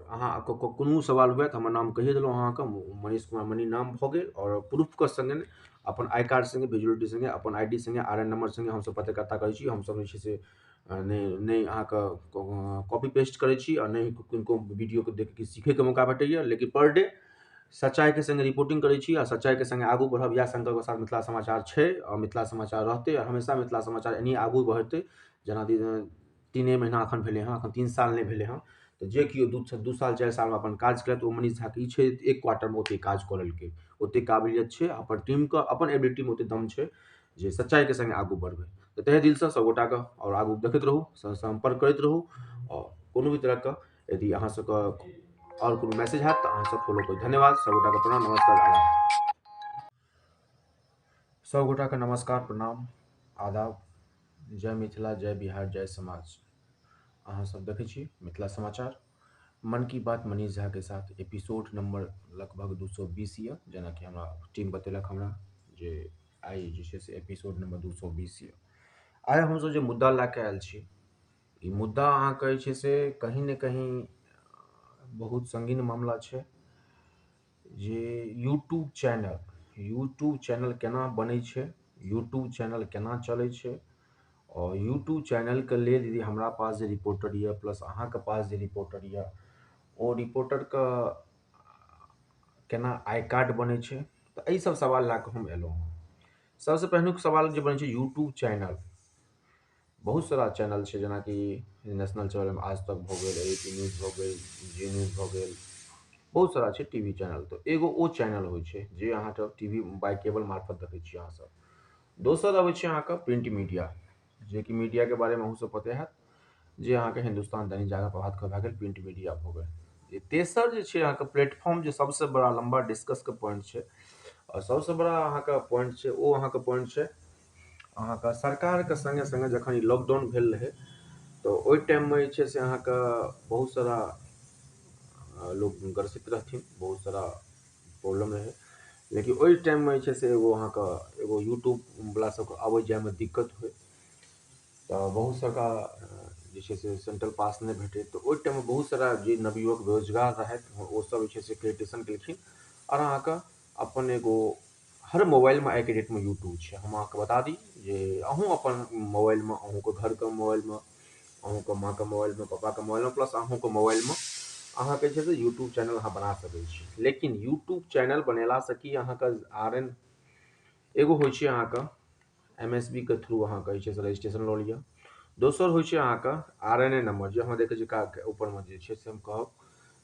अहाँके कोनो सवाल हुए तऽ हमर नाम कहिए देलहुँ अहाँके, मनीष कुमार मनी नाम भऽ गेल। आओर प्रूफके सङ्गे अपन I card सङ्गे, विजुअलिटी सङ्गे, अपन I D सङ्गे, आर एन नम्बर सङ्गे हमसभ पत्रकारिता करै छी। हमसभ जे छै से नहि अहाँके कॉपी पेस्ट करै छी आओर नहि किनको वीडियोके देख कऽ सीखैके मौका भेटैए, लेकिन पर डे सच्चाइके सङ्गे रिपोर्टिंग करै छी आ सच्चाइके सङ्गे आगू बढ़ब, इएह संकल्पके साथ मिथिला समाचार छै आओर मिथिला समाचार रहतै। आओर हमेशा मिथिला समाचार एनाही आगू बढ़तै। जेना 3 महीना एखन भेलै हँ, एखन 3 साल नहि भेलै हँ, तऽ जे केओ 2 साल 4 सालमे अपन काज केलथि, ओ मनीष झाके ई छै 1 क्वार्टरमे ओतेक काज कऽ लेलकै, ओतेक काबिलियत छै, अपन टीमके अपन एबिलिटीमे ओतेक दम छै जे सच्चाइके सङ्गे आगू बढ़बै। तऽ तहे दिलसँ सभगोटाके आओर आगू देखैत रहू, सम्पर्क करैत रहू। आओर कोनो भी तरहके यदि अहाँ सबके आओर कोनो मैसेज हैत तऽ अहाँसब फॉलो करू। धन्यवाद सभगोटाके, प्रणाम, नमस्कार, आदाब। सभगोटाके नमस्कार, प्रणाम, आदाब, जय मिथिला, जय बिहार, जय समाज। अहाँ सब देखै छी मिथिला समाचार मन की बात मनीष झा के साथ, एपिसोड नंबर लगभग 220 यऽ। जेनाकि हमरा टीम बतेलक हमरा जे आइ जे छै से एपिसोड नंबर 220 यऽ। आइ हमसब जे मुद्दा लए कऽ आयल छी, ई मुद्दा अहाँके जे छै से कहीं ने कहीं बहुत संगीन मामला छै जे यूट्यूब चैनल केना बनै छै, यूट्यूब चैनल केना चलै छै। आओर यूट्यूब चैनलके लेल यदि हमरा पास जे रिपोर्टर यऽ प्लस अहाँके पास जे रिपोर्टर यऽ, ओ रिपोर्टरके केना I card बनै छै, तऽ एहि सब सवाल लए कऽ हम एलहुँ हँ। सबसँ पहिलुक सवाल जे बनै छै यूट्यूब चैनल, बहुत सारा चैनल छै, जेनाकि नेशनल चैनल आज तक भऽ गेल, ए पी न्यूज भऽ गेल, जी न्यूज भऽ गेल, बहुत सारा छै टी वी चैनल। तऽ एगो ओ चैनल होइ छै जे अहाँके टी वी बाय केबल मार्फत देखै छियै अहाँसब। दोसर अबै छै अहाँके प्रिंट मीडिया, जेकि मीडियाके बारेमे अहूँसब पते हैत, जे अहाँके हिन्दुस्तान, दैनिक जागरण, प्रभात खबर भए गेल, प्रिंट मीडिया भऽ गेल। जे तेसर जे छै अहाँके प्लेटफॉर्म, जे सबसँ बड़ा लम्बा डिस्कसके पॉइंट छै आओर सबसँ बड़ा अहाँके पॉइंट छै, ओ अहाँके पॉइंट छै अहाँके सरकारके सङ्गे सङ्गे जखन ई लॉकडाउन भेल रहै तऽ ओहि टाइममे जे छै से अहाँके बहुत सारा लोक ग्रसित रहथिन, बहुत सारा प्रॉब्लम रहै। लेकिन ओहि टाइममे जे छै से एगो अहाँके एगो यूट्यूबवला सबके अबै जाइमे दिक्कत होइ, तऽ बहुत सारा जे छै से सेंट्रल पास नहि भेटै। तऽ ओहि टाइममे बहुत सारा जे नवयुवक बेरोजगार रहथि ओ सब जे छै से क्रिएटेशन केलखिन। आओर अहाँके अपन एगो हर मोबाइलमे आइके डेटमे यूट्यूब छै। हम अहाँके बता दी जे अहूँ अपन मोबाइलमे, अहूँके घरके मोबाइलमे, अहूँके माँके मोबाइलमे, पापाके मोबाइलमे, प्लस अहूँके मोबाइलमे अहाँके जे छै से यूट्यूब चैनल अहाँ बना सकै छी। लेकिन यूट्यूब चैनल बनेलासँ की अहाँके आर एन एगो होइ छै अहाँके एम एस बी के थ्रू अहाँके जे छै से रजिस्ट्रेशन लऽ लिअ। दोसर होइ छै अहाँके आर एन ए नम्बर, जे अहाँ देखै छियै ऊपरमे जे छै से हम कहब,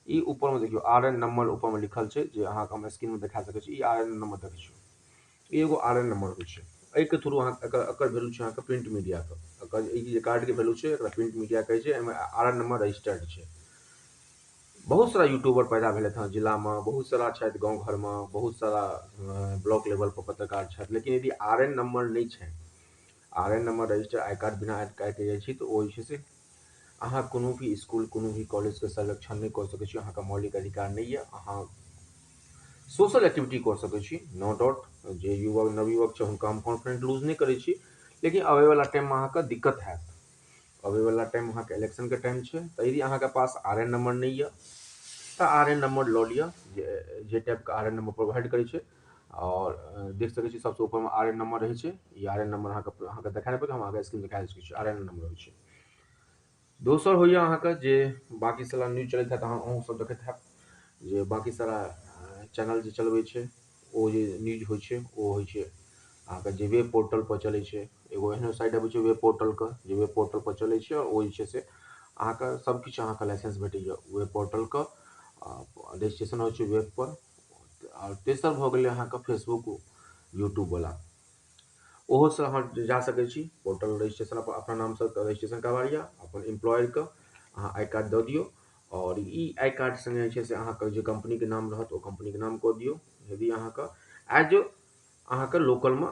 ई ऊपरमे देखियौ आर एन नम्बर ऊपरमे लिखल छै, जे अहाँके हम स्क्रीनमे देखा सकै छी। ई आर एन नम्बर देखै छियौ, ई एगो आर एन नम्बर होइ छै। एहिके थ्रू अहाँ एकर वैल्यू छै अहाँके प्रिंट मीडियाके, एकर ई जे कार्डके वैल्यू छै एकरा प्रिंट मीडिया कहै छै। एहिमे आर एन नम्बर रजिस्टर्ड छै। बहुत सारा यूट्यूबर पैदा भेलथि हँ जिलामे, बहुत सारा छथि गाँव घरमे, बहुत सारा ब्लॉक लेवलपर पत्रकार छथि। लेकिन यदि आर एन नम्बर नहि छै, R N number register I card बिना I card के जाइ छी तऽ ओ जे छै से अहाँ कोनो भी इसकुल कोनो भी कॉलेजके सर्वेक्षण नहि कऽ सकै छी, अहाँके मौलिक अधिकार नहि यऽ। अहाँ सोशल एक्टिविटी कऽ सकै छी, नो डाउट। जे युवक नवयुवक छै हुनका हम कॉन्फिडेंट लूज नहि करै छी, लेकिन अबैवला टाइममे अहाँके दिक्कत हैत। अबैवला टाइम अहाँके इलेक्शनके टाइम छै, तऽ यदि अहाँके पास आर एन नम्बर नहि यऽ तऽ आर एन नम्बर लऽ लिअ, जे टाइपके आर एन नम्बर प्रोवाइड करै छै। आओर देख सकै छी सबसँ ऊपरमे आर एन नम्बर रहै छै। ई आर एन नम्बर अहाँके देखा नहि पड़त, हम अहाँके स्क्रीन देखा सकै छी, आर एन नम्बर होइ छै। दोसर होइए अहाँके जे बाँकी सारा न्यूज चलैत हैत, अहूँ सब देखैत हैब जे बाँकी सारा चैनल जे चलबै छै ओ जे न्यूज होइ छै ओ होइ छै अहाँके जे वेब पोर्टलपर चलै छै। एगो एहनो साइट अबै छै वेब पोर्टलके, जे वेब पोर्टलपर चलै छै आओर ओ जे छै से अहाँके सबकिछु अहाँके लाइसेंस भेटैए वेब पोर्टलके, रजिस्ट्रेशन होइ छै वेबपर। आओर तेसर भऽ गेलै अहाँके फेसबुक यूट्यूबवला, ओहोसँ अहाँ जा सकै छी। पोर्टल रजिस्ट्रेशन अपना नामसँ रजिस्ट्रेशन करबा लिअ, अपन एम्प्लॉयरके अहाँ I card दऽ दियौ। आओर ई I card सङ्गे जे छै से अहाँके जे कम्पनीके नाम रहत ओ कम्पनीके नाम कऽ दियौ। यदि अहाँके एज अहाँके लोकलमे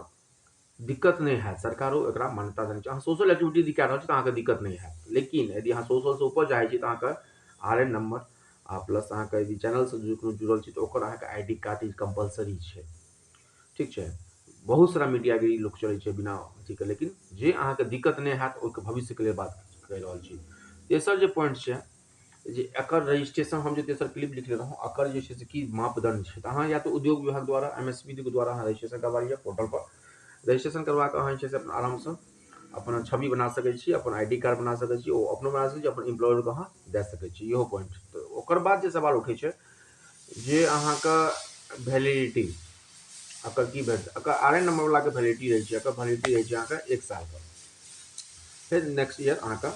दिक्कत नहि हैत, सरकारो एकरा मान्यता देने छै। अहाँ सोशल एक्टिविटी यदि कए रहल छी तऽ अहाँके दिक्कत नहि हैत। लेकिन यदि अहाँ सोशलसँ ऊपर जाइ छी तऽ अहाँके आर एन नम्बर आ प्लस अहाँके यदि चैनलसँ कोनो जुड़ल छी तऽ ओकर अहाँके I D card E compulsory छै। ठीक छै, बहुत सारा मीडियागिरी लोक चलै छै बिना अथीके, लेकिन जे अहाँके दिक्कत नहि हैत ओहिके भविष्यके लेल बात कहि रहल छी। तेसर जे पॉइंट छै जे एकर रजिस्ट्रेशन हम जे तेसर क्लिप लिखने रहौँ एकर जे छै से की मापदण्ड छै। तऽ अहाँ या तऽ उद्योग विभाग द्वारा MSP के द्वारा अहाँ रजिस्ट्रेशन करवा लिअ, पोर्टल पर रजिस्ट्रेशन करवा कऽ अहाँ जे छै से अपन आरामसँ अपन छवि बना सकै छी, अपन ID card बना सकै छी, ओ अपनो बना सकै छी, अपन एम्प्लॉयरके अहाँ दए सकै छी। इहो पॉइंट। तऽ ओकर बाद जे सवाल उठै छै जे अहाँके वैलिडिटी एकर की भेट, एकर RN number वलाके वैलिडिटी रहै छै, एकर वैलिडिटी रहै छै अहाँके 1 सालके, फेर नेक्स्ट ईयर अहाँके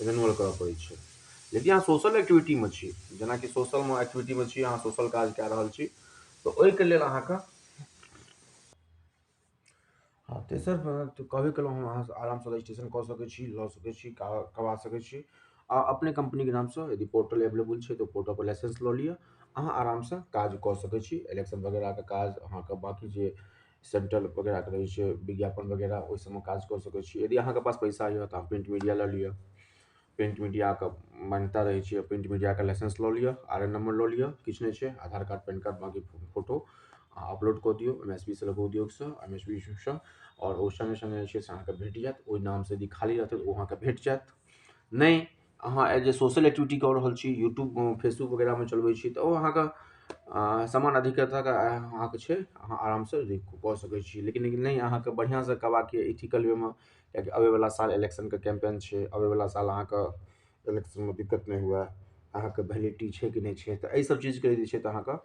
रिन्यूअल करऽ पड़ै छै। यदि अहाँ सोशल एक्टिविटीमे छी, जेनाकि सोशलमे एक्टिविटीमे छी, अहाँ सोशल काज कए रहल छी, तऽ ओहिके लेल अहाँके हँ तेसर कहबे केलहुँ हम, अहाँ आरामसँ रजिस्ट्रेशन कऽ सकै छी, लऽ सकै छी, करवा सकै छी। आ अपने कम्पनीके नामसँ यदि पोर्टल एवेलेबल छै तऽ पोर्टलपर लाइसेंस लऽ लिअ, अहाँ आरामसँ काज कऽ सकै छी। इलेक्शन वगैरहके काज अहाँके बाँकी जे सेंट्रल वगैरहके रहै छै विज्ञापन वगैरह ओहि सबमे काज कऽ सकै छी। यदि अहाँके पास पैसा यऽ तऽ अहाँ प्रिंट मीडिया लऽ लिअ, प्रिंट मीडियाके मान्यता रहै छै, प्रिंट मीडियाके लाइसेंस लऽ लिअ, RN number लऽ लिअ, किछु नहि छै, आधार कार्ड पैन कार्ड बाँकी फोटो अहाँ अपलोड कऽ दियौ MSP सँ लघु उद्योगसँ MSP सँ, आओर ओ सङ्गे सङ्गे जे छै से अहाँके भेट जायत। ओहि नामसँ यदि खाली रहतै तऽ ओ अहाँके भेट जायत। नहि अहाँ एज ए सोशल एक्टिविटी कऽ रहल छी, यूट्यूब फेसबुक वगैरहमे चलबै छी, तऽ ओ अहाँके समान अधिकारताके अहाँके छै, अहाँ आरामसँ कऽ सकै छी। लेकिन नहि अहाँके बढ़िआँसँ करबाक यऽ इथिकल वेमे, कियाकि अबैवला साल इलेक्शनके कैम्पेन छै, अबैवला साल अहाँके इलेक्शनमे दिक्कत नहि हुए, अहाँके वैलिडिटी छै कि नहि छै, तऽ एहि सब चीजके जे छै तऽ अहाँके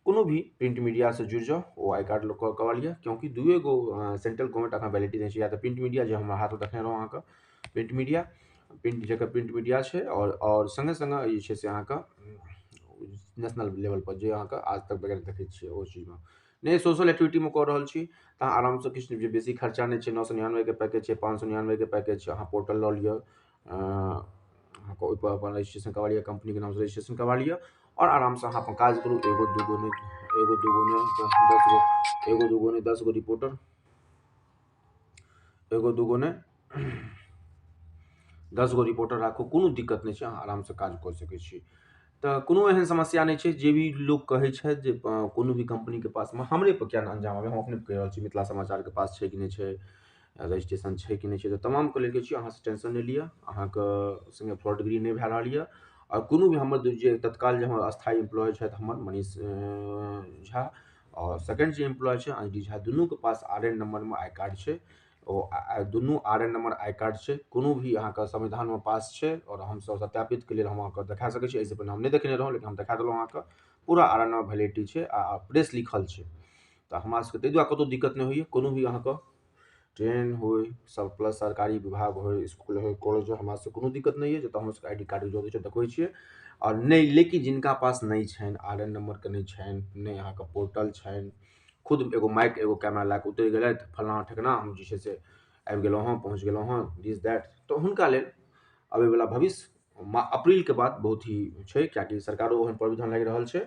कोनो भी प्रिंट मीडियासँ जुड़ि जाउ, ओ I card लऽ कऽ लिअ, क्योंकि दुइए गो सेंट्रल गवर्नमेंट अखन वैलिडिटी दै छै, या तऽ प्रिंट मीडिया जे हमरा हाथमे देखने रहौँ अहाँके प्रिंट मीडिया, प्रिंट जकर प्रिंट मीडिया छै, आओर सङ्गे सङ्गे जे छै से अहाँके नेशनल लेवलपर जे अहाँके आज तक वगैरह देखै छियै ओ चीजमे। नहि सोशल एक्टिविटीमे कऽ रहल छी तऽ अहाँ आरामसँ किछु जे बेसी खर्चा नहि छै, 999 के पैकेज छै, 599 के पैकेज छै, अहाँ पोर्टल लऽ लिअ, अहाँके ओहिपर अपन रजिस्ट्रेशन करवा लिअ, कम्पनीके नामसँ रजिस्ट्रेशन करवा लिअ, आओर आरामसँ अहाँ अपन काज करू। एगो दूगो नहि, एगो दूगो नहि, 10 गो, एगो दूगो नहि, 10 गो रिपोर्टर, एगो दूगो नहि, 10 गो रिपोर्टर राखू, कोनो दिक्कत नहि छै, अहाँ आरामसँ काज कऽ सकै छी। तऽ कोनो एहन समस्या नहि छै। जे भी लोक कहै छथि जे कोनो भी कम्पनीके पासमे हमरे पर किया अंजाम आबै, हम अपने कहि रहल छी मिथिला समाचारके पास छै कि नहि छै, रजिस्ट्रेशन छै कि नहि छै, तऽ तमामके लेल कहै छी अहाँसँ टेंशन नहि लिअ, अहाँके सङ्गे फ्रॉडगिरी नहि भए रहल यऽ। आओर कोनो भी हमर जे तत्काल जे हमर अस्थायी एम्प्लॉय छथि हमर मनीष झा, आओर सेकेंड जे एम्प्लॉय छै अंजलि झा, दुनूके पास RN नम्बरमे I card छै, ओ दुनू RN number I card छै, कोनो भी अहाँके संविधानमे पास छै, आओर हमसब सत्यापितके लेल हम अहाँके देखा सकै छी। एहिसँ पहिने हम नहि देखने रहौँ, लेकिन हम देखा देलहुँ अहाँके पूरा RN number validity छै आ प्रेस लिखल छै। तऽ हमरा सबके ताहि दुआरे कतहु दिक्कत नहि होइए। कोनो भी अहाँके ट्रेन होइ, सब प्लस सरकारी विभाग होइ, इसकुल होइ, कॉलेज होइ, हमरा सबके कोनो दिक्कत नहि यऽ, जतऽ हमर सबके ID card जरूरत छै देखबै छियै। आओर नहि, लेकिन जिनका पास नहि छनि, RN नम्बरके नहि छनि, नहि अहाँके पोर्टल छनि, खुद एगो माइक एगो कैमरा लए कऽ उतरि गेलथि, फलाना ठेकना हम जे छै से आबि गेलहुँ हँ, पहुँच गेलहुँ हँ, दिस that, तऽ हुनका लेल अबैवला भविष्य अप्रीलके बाद बहुत ही छै, कियाकि सरकारो ओहन प्रावधान लागि रहल छै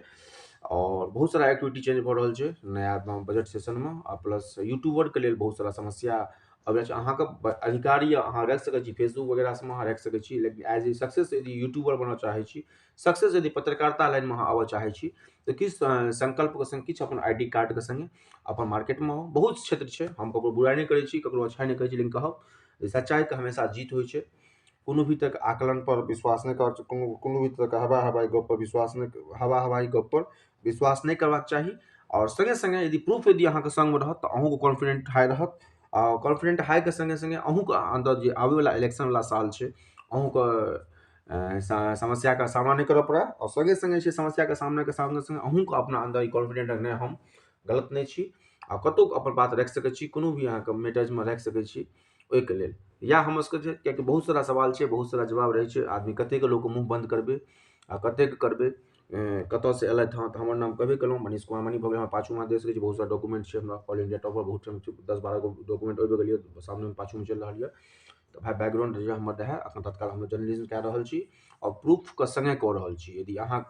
आओर बहुत सारा एक्टिविटी चेंज भऽ रहल छै नया बजट सेशनमे। आ प्लस यूट्यूबरके लेल बहुत सारा समस्या अबै छै। अहाँके अधिकार यऽ, अहाँ राखि सकै छी, फेसबुक वगैरह सबमे अहाँ राखि सकै छी, लेकिन एज ए सक्सेस यदि यूट्यूबर बनऽ चाहै छी, सक्सेस यदि पत्रकारिता लाइनमे अहाँ आबऽ चाहै छी, तऽ किछु संकल्पके सङ्ग, किछु अपन I D कार्डके सङ्गे अपन मार्केटमे आउ। बहुत क्षेत्र छै, हम ककरो बुराइ नहि करै छी, ककरो अच्छाइ नहि करै छी, लेकिन कहब जे सच्चाइके हमेशा जीत होइ छै। कोनो भी तरहके आकलन पर विश्वास नहि करबाक चाही, कोनो भी तरहके हवा हवाई गप पर विश्वास नहि, हवा हवाई गप पर विश्वास नहि करबाक चाही। आओर सङ्गे सङ्गे यदि प्रूफ यदि अहाँके सङ्गमे रहत तऽ अहूँके कॉन्फिडेंट हाई रहत, आ कॉन्फिडेंट हाईके सङ्गे सङ्गे अहूँके अन्दर जे आबैवला इलेक्शनवला साल छै अहूँके समस्याके सामना नहि करऽ पड़त। आओर सङ्गे सङ्गे छै समस्याके सामनाके सङ्गे सङ्गे अहूँके अपना अन्दर ई कॉन्फिडेंट नहि हम गलत नहि छी, आ कतहु अपन बात राखि सकै छी, कोनो भी अहाँके मैटर्समे राखि सकै छी। ओहिके लेल इएह हमर सबके छै, कियाकि बहुत सारा सवाल छै, बहुत सारा जवाब रहै छै। आदमी कतेक लोकके मुँह बन्द करबै आ कतेक करबै, कतऽसँ एलथि हँ, तऽ हमर नाम कहबे केलहुँ मनीष कुमार मनी भऽ गेल। हमरा पाछूमे देख सकै छी बहुत सारा डॉक्यूमेंट छै हमरा, ऑल इंडिया टॉपर बहुत ठाम 10-12 गो डॉक्यूमेंट ओहि गेलियै सामनेमे पाछूमे चलि रहल यऽ। तऽ भाय बैकग्राउंड जे हमर रहए, अखन तत्काल हम जर्नलिज्म कए रहल छी आओर प्रूफके सङ्गे कऽ रहल छी। यदि अहाँ